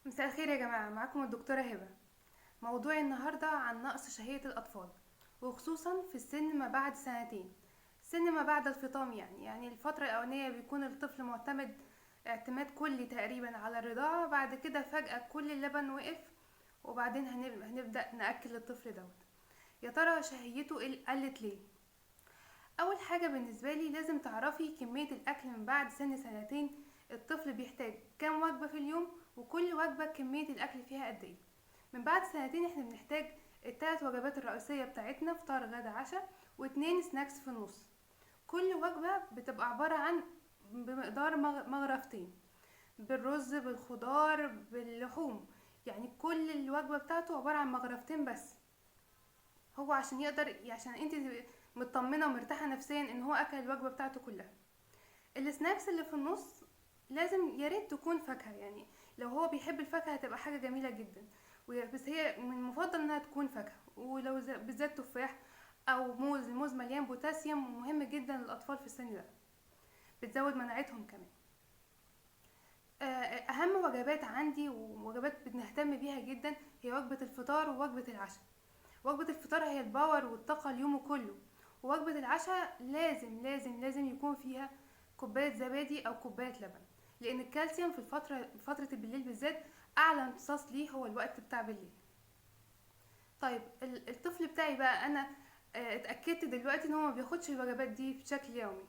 مساء الخير يا جماعة، معاكم الدكتورة هبة. موضوعي النهاردة عن نقص شهية الأطفال، وخصوصا في السن ما بعد سنتين، سن ما بعد الفطام. يعني الفترة الأولانية بيكون الطفل معتمد اعتماد كلي تقريبا على الرضاعة، بعد كده فجأة كل اللبن وقف، وبعدين هنبدأ نأكل الطفل دوت. يا ترى شهيته قلت ليه؟ أول حاجة بالنسبة لي لازم تعرفي كمية الأكل من بعد سن سنتين، الطفل بيحتاج كام وجبة في اليوم، وكل وجبة كمية الأكل فيها قد إيه. من بعد سنتين احنا بنحتاج التلات وجبات الرئيسية بتاعتنا، فطار غدا عشاء، واتنين snacks في النص. كل وجبة بتبقى عبارة عن بمقدار مغرفتين، بالرز بالخضار باللحوم، يعني كل الوجبة بتاعته عبارة عن مغرفتين بس، هو عشان يقدر، عشان انت تبقي مطمنة ومرتاحة نفسيا ان هو اكل الوجبة بتاعته كلها. ال snacks اللي في النص لازم يا ريت تكون فاكهة، يعني لو هو بيحب الفاكهة هتبقى حاجة جميلة جدا، بس هي من المفضل انها تكون فاكهة، ولو بالذات تفاح او موز. الموز مليان بوتاسيوم ومهم جدا للاطفال في السن ده، بتزود مناعتهم كمان. اهم وجبات عندي ووجبات بنهتم بيها جدا هي وجبة الفطار ووجبة العشاء. وجبة الفطار هي ال power والطاقة اليوم كله، ووجبة العشاء لازم لازم لازم يكون فيها كوباية زبادي أو كوباية لبن، لأن الكالسيوم في فترة بالليل بالذات أعلى امتصاص ليه هو الوقت بتاع بالليل. الطفل بتاعي بقى أنا، اتأكدت دلوقتي إن هو ما بياخدش الوجبات دي بشكل يومي.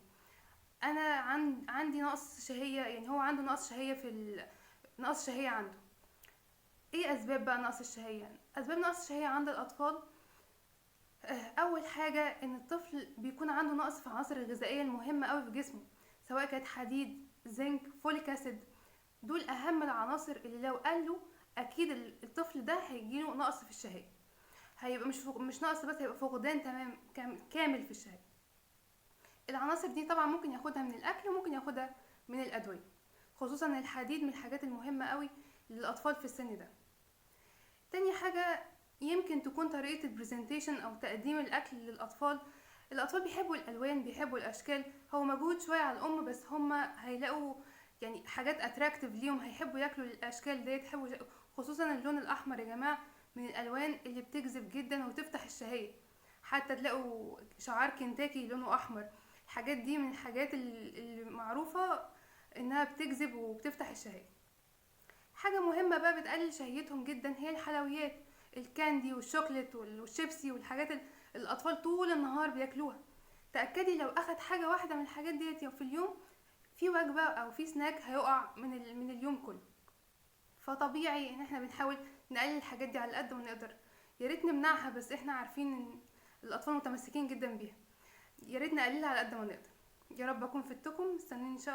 أنا عندي نقص شهية، يعني هو عنده نقص شهية في نقص شهية عنده. إيه أسباب بقى نقص الشهية؟ أسباب نقص الشهية عند الأطفال، أول حاجة إن الطفل بيكون عنده نقص في العناصر الغذائية المهمة أوي في جسمه، سواء كانت حديد، زنك، folic acid. دول أهم العناصر اللي لو قالوا أكيد الطفل ده هيجيله نقص في الشهية، هيبقى مش نقص بس، هيبقى فقدان تمام كامل في الشهية. العناصر دي طبعا ممكن ياخدها من الأكل وممكن ياخدها من الأدوية، خصوصا الحديد من الحاجات المهمة قوي للأطفال في السن ده. تاني حاجة يمكن تكون طريقة ال presentation أو تقديم الأكل للأطفال. الأطفال بيحبوا الألوان، بيحبوا الأشكال، هو مجهود شوية على الأم بس هما هيلاقوا حاجات attractive ليهم، هيحبوا ياكلوا الأشكال ديت، خصوصا اللون الأحمر يا جماعة من الألوان اللي بتجذب جدا وتفتح الشهية، حتى تلاقوا شعار كنتاكي لونه أحمر. الحاجات دي من الحاجات المعروفة إنها بتجذب وبتفتح الشهية. حاجة مهمة بقى بتقلل شهيتهم جدا هي الحلويات، ال candy وال chocolate والشيبسي والحاجات الأطفال طول النهار بياكلوها. تأكدي لو أخد حاجة واحدة من الحاجات ديت في اليوم، في وجبة أو في سناك هيقع من اليوم كله. فطبيعي إن إحنا بنحاول نقلل الحاجات دي على قد ما نقدر، يا ريت نمنعها، بس إحنا عارفين إن الأطفال متمسكين جدا بيها، يا ريت نقللها على قد ما نقدر. يا رب أكون فدتكم، استنوني إن شاء الله.